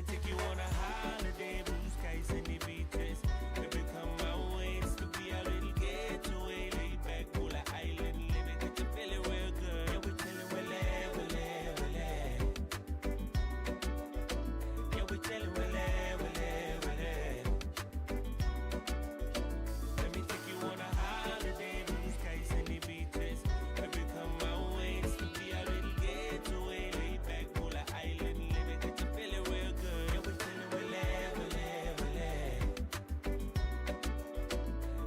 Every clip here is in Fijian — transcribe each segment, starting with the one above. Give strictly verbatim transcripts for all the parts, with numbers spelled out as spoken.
Take you on a holiday, blue skies and the beaches. Baby, come my way, it's to be a little getaway, lay back, pull a island, live it, get your belly real good. Yeah, we chillin', we live, we live, we live. Yeah, we chillin', we live, we live, we live. Let me take you on a holiday, blue skies and the beaches. Baby, come my way, it's to be a little getaway, lay back, pull a island, live it, get your belly real good. Yeah, we chillin', we live, we live, we live.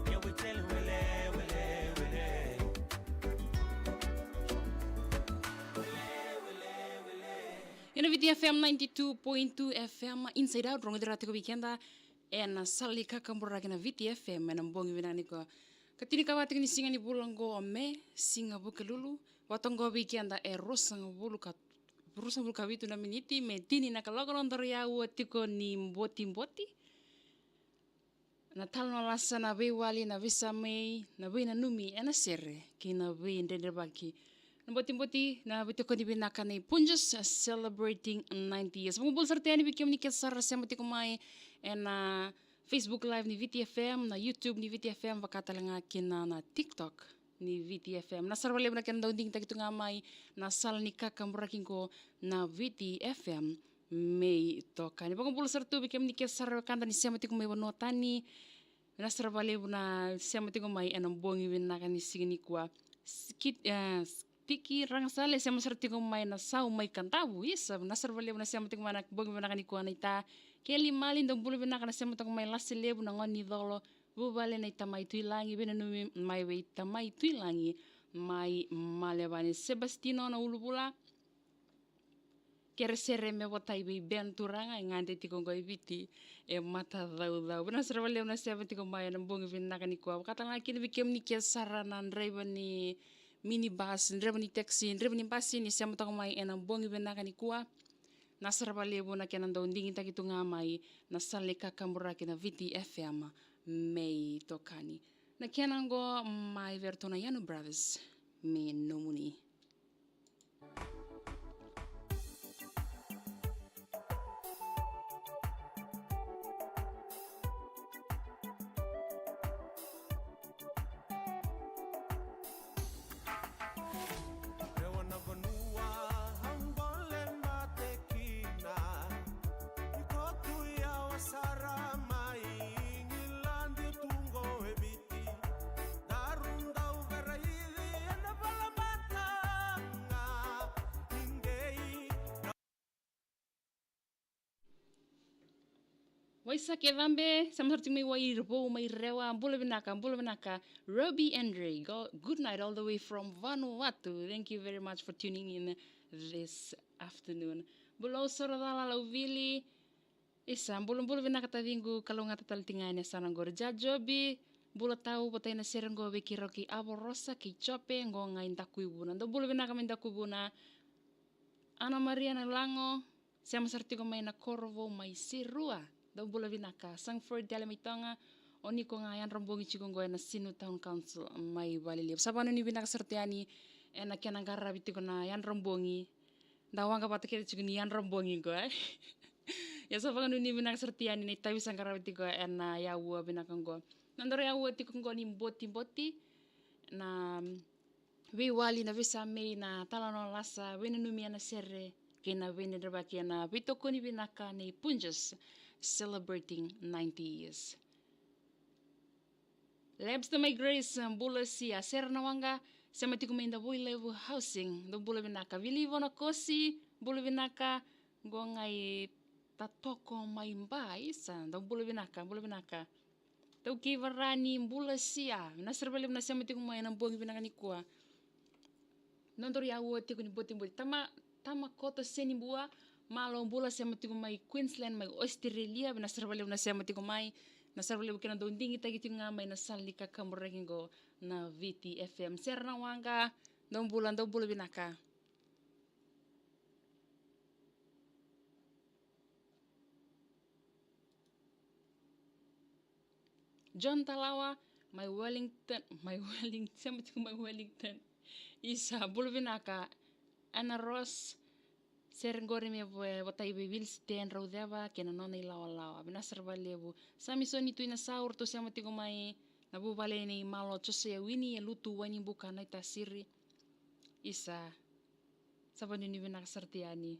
Yeah, we chillin', we live, we live, we live. We live, we live, we live. Ena Viti F M ninety-two point two F M, Inside Out, rogoci ira tiko vei keda ena sala ni kakaburaki na Viti F M ena bogi vinaka nikua. Ka tinikava tiko ni siga ni vula oqo o Me, siga Vukelulu, vata oqo vei keda e ruasagavulu ka, ruasagavulu ka vitu na miniti me tini na kaloko. Nodaru yaua tiko ni botiboti. Na talanoa lasa, na veiwali, na veisamei, na veinanumi ena sere kei na veidredrevaki. Na botiboti, na veitokoni vinaka nei Punjas, celebrating ninety years. Vakabula sara tu yani vei kemuni kece sara sema tiko mai ena Facebook Live ni Viti F M, na YouTube ni Viti F M, vaka tale ga kina na TikTok ni Viti F M. Vinaka sara vakalevu na kena dau digitaki tu ga mai na sala ni kakaburaki qo na Viti F M. Me itokani. Vakabula sara tu vei kemuni kece sara wekada ni sema tiko mai vanua tani. Vinaka sara vakalevu na sema tiko mai ena bogi vinaka ni siga nikua. Skit, eh, Tiki Ragasale, sema sara tiko mai na Sau mai Kadavu. Isa, vinaka sara vakalevu na sema tiko mai na bogi vinaka nikua. Naita Keli Mali, dou bula vinaka. Na sema tiko mai Lase Levu, na gone ni Colo, vuvale nei Tamai Tuilagi, veinanumi mai vei Tamai Tuilagi mai Malevani. Sebastino na Uluvula. Kere sere me votai vei Ben Turaga, e gade tiko qo i Viti, e matacaucau. Vinaka sara vakalevu na sema tiko mai ena bogi vinaka nikua. Vaka tale ga kina vei kemuni kece sara na draiva ni minibus, draiva ni taxi, draiva ni basi, ni sema toka mai ena bogi vinaka nikua. Vinaka sara vakalevu na kena dau digitaki tu ga mai na sala ni kakaburaki na Viti F M. Me itokani. Na kena qo mai vei iratou na Yanu Brothers, Me Nomuni. Rewa na vanua au gole mate kina. Iko tu yawa sara mai Igiladi, tu qo e Viti. Daru dau qaraici ena vala mataqali. Waisake Cabe, sema sara tiko mai Waivou, mai Rewa, bula vinaka, bula vinaka. Robbie Andre, go, good night all the way from Vanuatu. Thank you very much for tuning in this afternoon. Bula Soro Cala Lauvili, isa, bula, bula vinaka taciqu, kalougata tale tiko ga ena yasana qori. Ja Jobi, bula tau, votai na sere qo vei keirau kei Avo Rosa, kei Jope, qo ga i Dakuivuna. Dou bula vinaka mai Dakuivuna. Ana Maria Nalago, sema sara tiko mai na Korovou mai Serua. Dou bula vinaka. Sangford Dele mai Toga, o ni ko ga yadra bogi tiko qo ena Sinu Town Council mai Valelevu. Sa vakanuinui vinaka sara tu yani ena kena qaravi tiko na yadra bogi. Da waqa vata kece tiko ni yadra bogi qo, e? Ia sa vakanuinui vinaka sara tu yani na itavi sa qaravi tiko ena yaua vinaka qo. Nodaru yaua tiko qo ni botiboti, na veiwali, na veisamei, na talanoa lasa, veinanumi ena sere kei na veidredrevaki ena veitokoni vinaka nei Punjas, celebrating ninety years. Lebster mai Grace, bula Sia. Sera na waqa, sema tiko mai Davuilevu Housing, dou bula vinaka. Vili Vonakosi, bula vinaka. Qo ga i Tatoko mai Ba, isa, dou bula vinaka, bula vinaka. Taukei Varani, bula Sia. Vinaka sara vakalevu na sema tiko mai ena bogi vinaka nikua. Nodaru yaua tiko ni botiboti. Tama, Tama Koto Senibua, malo, bula, sema tiko mai Queensland, mai Australia. Vinaka sara vakalevu na sema tiko mai. Vinaka sara vakalevu kena dau digitaki tiko ga mai na sala ni kakaburaki qo na Viti F M. Sera na waqa, dou bula, dou bula vinaka. John Talawa, mai Wellington, mai Wellington, sema tiko mai Wellington. Isa, bula vinaka. Ana Ross, Sere qori me vo-, votai vei Wilsite Drauceva kei na nona ilawalawa. Vinaka sara vakalevu. Samisoni Tuinasau, ratou sema tiko mai na vuvale nei Malo Joseia Wini e Lutu, Wainibuka, Naitasiri. Isa. Sa vanuinui vinaka sara tu yani.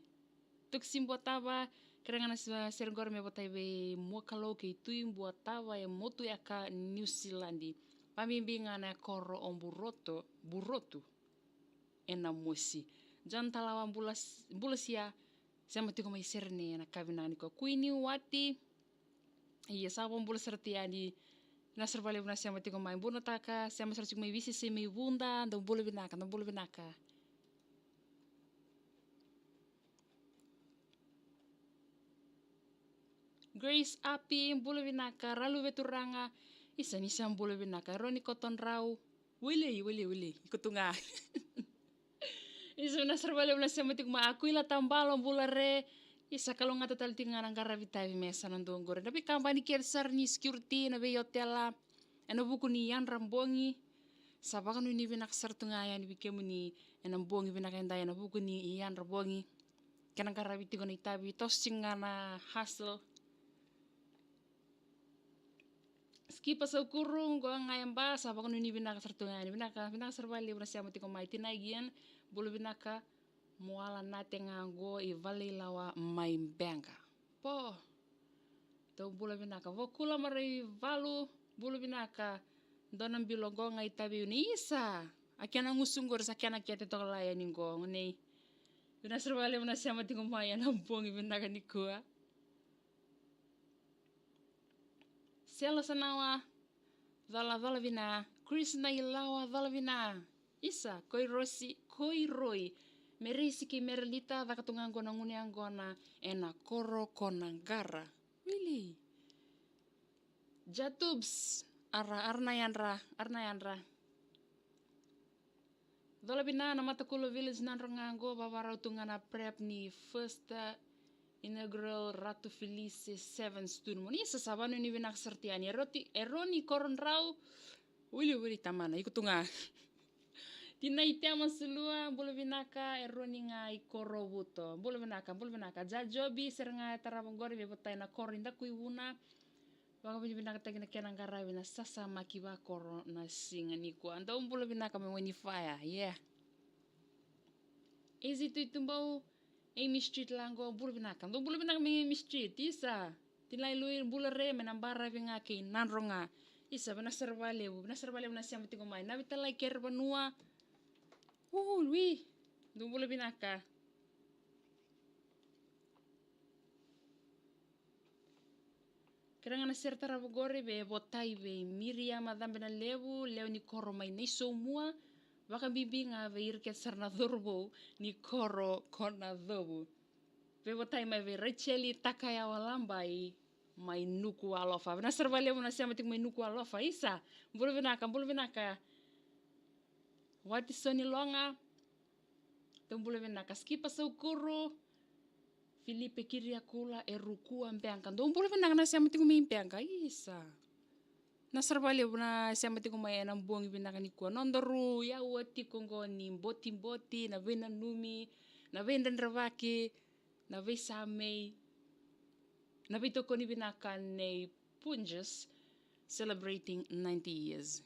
Toki Sibuatava, kere ga na se-, sere qori me votai vei Muakalou kei Tui Buatava e Motueka, Niusiladi. Vabibi ga na koro o Buroto, Burotu. Ena mosi. John Talawa Bulas-, Bulasia, sema tiko mai Serene ena ka vinaka nikua. Kuini Wati, ia sa vakabula sara tu yani. Vinaka sara vakalevu na sema tiko mai. Bunotaka, sema sara tiko mai Visisi mai Vuda, dou bula vinaka, dou bula vinaka. Grace Api, bula vinaka. Ralu Veturaga, isa ni sa bula vinaka. Roni Kotodrau, wili, wili, wili, iko tu ga. Isa, vinaka sara vakalevu na sema tiko mai. Akuila Tabalo, bula re. Isa, kalougata tale tiko ga na qaravi tavi me sa na dua qori. Na veikabani kece sara ni security, na veiotela. Ena vuku ni yadra bogi, sa vakanuinui vinaka sara tu ga yani vei kemuni ena bogi vinaka edai ena vuku ni yadra bogi. Kena qaravi tiko na itavi, toso tiko ga na hustle. Skipa Saukuru, qo ga e ba, sa vakanuinui vinaka sara tu ga yani. Vinaka, vinaka sara vakalevu na sema tiko mai. Tina Ian, bula vinaka. Moala Nate ga qo i Valelawa mai Beqa. Po. Dou bula vinaka. Vokula Maraivalu, bula vinaka. Dua na bilo qo ga i tavi uni isa. A kena gusu qori sa kena kete toka la yani qo, gonei. Vinaka sara vakalevu na sema tiko mai ena bogi vinaka nikua. Sela Sanawa, cola, cola vina. Chris Nailawa, cola vina. Isa, Koirosi, Koiroi. Merisi kei Merelita, caka tu ga qo na gunu yaqona ena koro ko Naqara. Really? Jatubs, ara, ara na yadra, ara na yadra. Cola vina na Matakula Village Nadroga qo, vavarau tu ga na prep ni first, uh, inaugural Ratu Felice seven student. Mo ni sa sa vakanuinui vinaka sara tu yani. Eroti, Eroni Korodrau. Wili, wili tamana, iko tu ga. Tina Itema Sulua, bula vinaka, Eroni ga i Korovuto. Bula vinaka, bula vinaka. Ja Jobi, sere ga e tarava qori, vei votai na koro i Dakuivuna. Vakavinavinakataki na kena qaravi na sasamaki vakoro na siga nikua. Dou bula vinaka mai Wainifaya, yeah. Easy Tuitubau, Amy Street la qo, bula vinaka. Dou bula vinaka mai Amy Street, isa. Tinai Lui, bula re, mai Nabaravi ga kei Nadroga. Isa, vinaka sara vakalevu, vinaka sara vakalevu na sema tiko mai. Navitalai Kerevanua. Uhu, Lui. Dou bula vinaka. Kere ga na sere tarava qori, vei votai vei Miriama Cabenalevu, lewe ni koro mai Naisomua, vakabibi ga vei ira kece sara na cauravou ni koro ko Nacovu. Vei votai mai vei Racheli Takayawa Labai mai Nukualofa. Vinaka sara vakalevu na sema tiko mai Nukualofa, isa. Bula vinaka, bula vinaka. Watisoni Loga, dou bula vinaka. Skipa Saukuru, Filipe Kiriakula, e Rukua Beqa. Dou bula vinaka na sema tiko mai Beqa, isa. Vinaka sara vakalevu na sema tiko mai ena bogi vinaka nikua. Nodaru yaua tiko qo ni botiboti, na veinanumi, na veidredrevaki, na veisamei, na veitokoni vinaka nei Punjas, celebrating ninety years.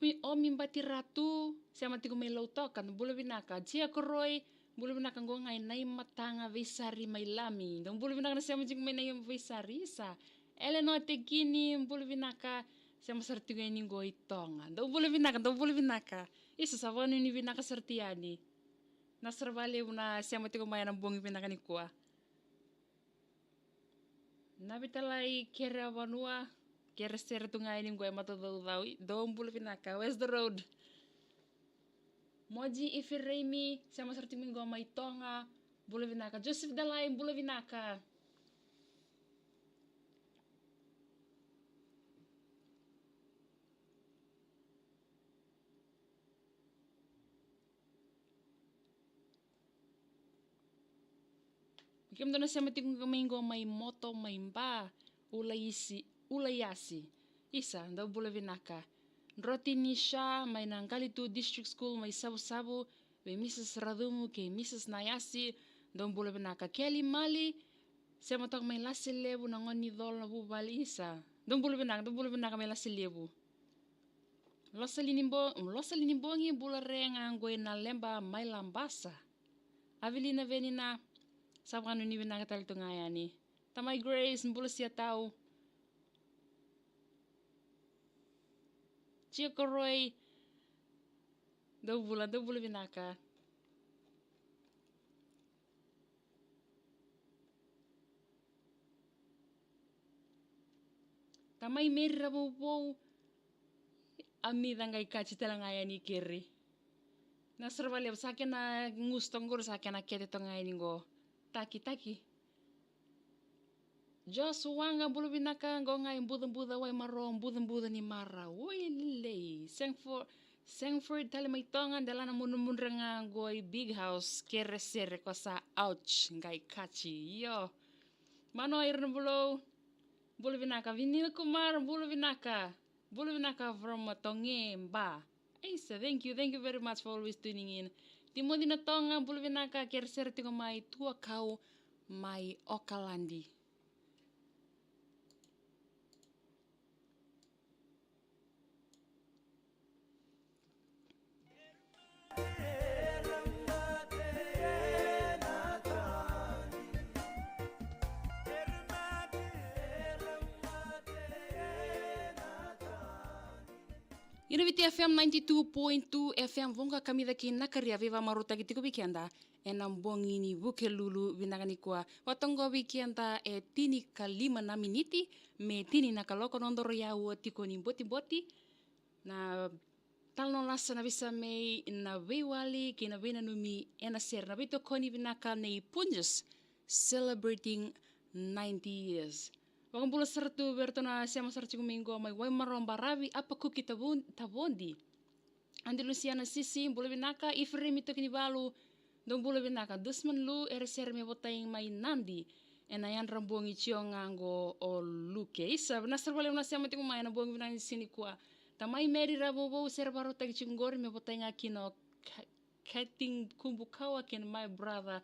Omi, Omi Batiratu, sema tiko mai Lautoka, dou bula vinaka. Jia Koroi, bula vinaka qo ga i Naimataga, Veisari mai Lami. Dou bula vinaka na sema tiko mai Nai Veisari, isa. Eleanor Tekini, bula vinaka, sema sara tiko yani qo i Toga. Dou bula vinaka, dou bula vinaka. Isa, sa vakanuinui vinaka sara tu yani. Vinaka sara vakalevu na sema tiko mai ena bogi vinaka nikua. Navitalai Kerevanua, kere sere tu ga yani qo e matacaucau, dou bula vinaka, West Road. Moji Ifireimi, sema sara tiko mai qo mai Toga. Bula vinaka. Joseph Dalai, bula vinaka. Kemudou na sema tiko mai qo mai Moto, mai Ba, Ulaisi, Ulaiasi. Isa, dou bula vinaka. Drotini Sha, mai na Qalitu District School, mai Savusavu, vei Mrs Racumu kei Mrs Naiasi, dou bula vinaka. Keli Mali, sema toka mai Lasi Levu, na gone ni Colo, na vuvale. Isa, dou bula vinaka, dou bula vinaka mai Lasi Levu. Losalini Bo-, Losalini Bogi, bula re ga qo i Naleba mai Labasa. Avelina Venina, sa vakanuinui vinaka tale tu ga yani. Tamai Grace, bula sia tau. Tia Koroi, dou bula, dou bula vinaka. Tamai Meri Ravouvou, Amica Qaikaji tale ga yani keri. Na sara valevu, sa kena gusu toka qori, sa kena kete toka ga yani qo. Taki, taki. Josh Waqa, bula vinaka, qo ga i Bucabuca, Waimaro, Bucabuca ni Mara. Oi lelei. Sengford, Sengford tale mai Toga, delana mudremudre ga qo i Big House, kere sere ko sa ouch, Qaikaji. Io. Mano ira na bulou. Bula vinaka. Vinila Kumar, bula vinaka. Bula vinaka from Toge, Ba. Isa, thank you, thank you very much for always tuning in. Timoci na Toga, bula vinaka, kere sere tiko mai Tuakau, mai Okaladi. Ina Viti F M ninety-two point two F M, vuqa kamica ki na kari a veivakamarautaki tiko vei keda ena bogi ni Vukelulu vinaka nikua. Vatoqo vei keda e tinikalima na miniti me tini na kaloko, noda ro yaua tiko ni botiboti. Na talanoa lasa na veisamei, na veiwali kei na veinanumi ena sere, na veitokoni vinaka nei Punjas, celebrating ninety years. Vakabula sara tu vei iratou na sema sara tiko mai qo mai Waimaro, Baravi, Apakuki, Tavon-, Tavodi. Adi Lusiana Sisi, bula vinaka. Iferemi Tokinivalu, dou bula vinaka. Dusman Lu, era sere me votai mai Nadi ena yadra bogi tio ga qo o Luke. Isa, vinaka sara vakalevu na sema tiko mai ena bogi vinaka ni siga nikua. Tamai Meri Ravouvou, sere vakarautaki tiko qori me votai ga kina o Ka-, Kating Kubukawa kei na my brother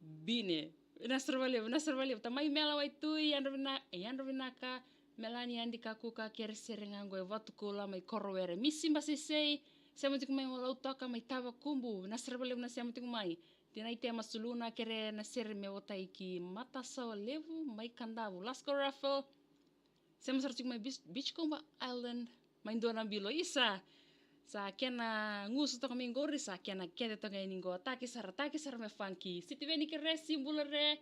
Bine. Vinaka sara vakalevu, vinaka sara vakalevu. Tamai Mela Waitui, yadra vina-, yadra vinaka. Melani Adi Kakuka, kere sere ga qo e Vatukula mai Korowere. Misi Baseisei, sema tiko mai Lautoka mai Tavakubu. Vinaka sara vakalevu na sema tiko mai. Tinai Tema Suluna, kere na sere me votai ki Matasawa Levu mai Kadavu. Lasko Rafael, sema sara tiko mai Beach-, Beachcomber Island, mai dua na bilo. Isa, sa kena gusu toka mai qori, sa kena kete toka yani qo. Taki sara, taki sara me funky. Sitiveni Keresi, bula re.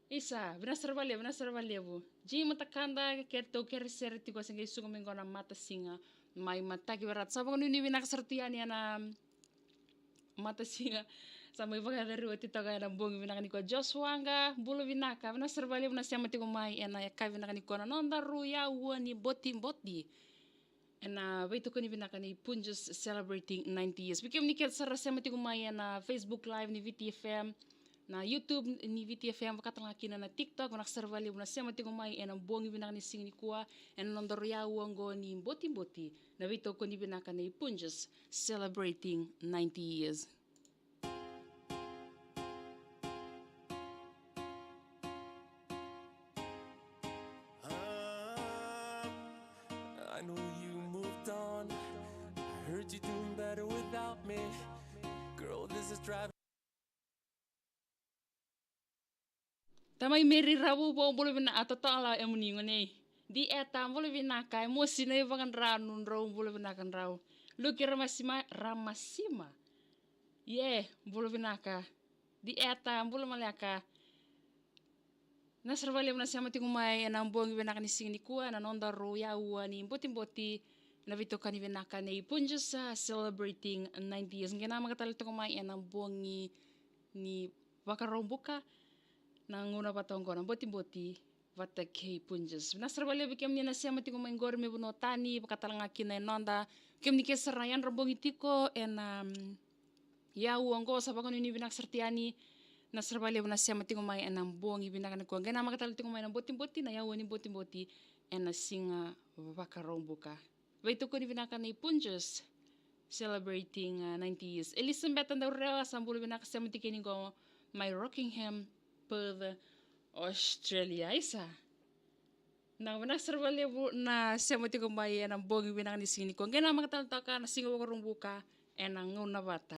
Isa, vinaka sara vakalevu, vinaka sara vakalevu. Jim Matakada, keitou kere sere tiko, se qai suka mai qo na matasiga mai Mataki Verata. Sa vakanuinui vinaka sara tu yani ena matasiga. Sa mai vakayacori oti toka ena bogi vinaka nikua. Josh Waqa, bula vinaka. Vinaka sara vakalevu na sema tiko mai ena yakavi vinaka nikua, na noda ru yaua ni botiboti. Ena veitokoni vinaka nei Punjas celebrating ninety years. Vei kemuni kece sara sema tiko mai ena Facebook Live ni Viti F M, na YouTube ni Viti F M, vakatalega kina na TikTok, vinaka sara vakalevu na sema tiko mai ena bogi vinaka ni siga nikua, ena noda ru yaua qo ni botiboti. Na veitokoni vinaka nei Punjas celebrating ninety years. Ah, I know you moved on. I heard you doing better without me. Girl, this is driving Tamai Meri Ravu, bula vinaka, a totola e muni gone. Di Eta, bula vinaka, e mosi na ivakadranu drau, bula vinaka drau. Luki Ramasima, Ramasima. Ie, bula vinaka. Di Eta, bula maleka. Vinaka sara vakalevu na sema tiko mai ena bogi vinaka ni siga nikua, na noda ru yaua ni botiboti. Na veitokani vinaka nei Punjas, ah, celebrating ninety years. Qai namaka tale tiko mai ena bogi ni Vakaraubuka na gauna vata oqo na Botiboti vata kei Punjas. Vinaka sara vakalevu kemuni na sema tiko mai qori me vanua tani, vakatalega kina e noda. Kemuni ke sara na yadra bogi tiko ena, mm, yau oqo sa vakanuinui vinaka sara tu yani. Vinaka sara vakalevu na sema tiko mai ena bogi vinaka nikua. Qai namaka tale tiko mai na Botiboti, na yau ni Botiboti ena siga Vakaraubuka. Veitokoni vinaka nei Punjas, celebrating, uh, ninety years. Elizabeth Daurewa, sa bula vinaka, sema tiko yani qo mai Rockingham, Perth, Australia. Isa. Na vinaka sara vakalevu na sema tiko mai ena bogi vinaka ni siga nikua. Qai namaka tale toka na siga Vakaraubuka ena gauna vata.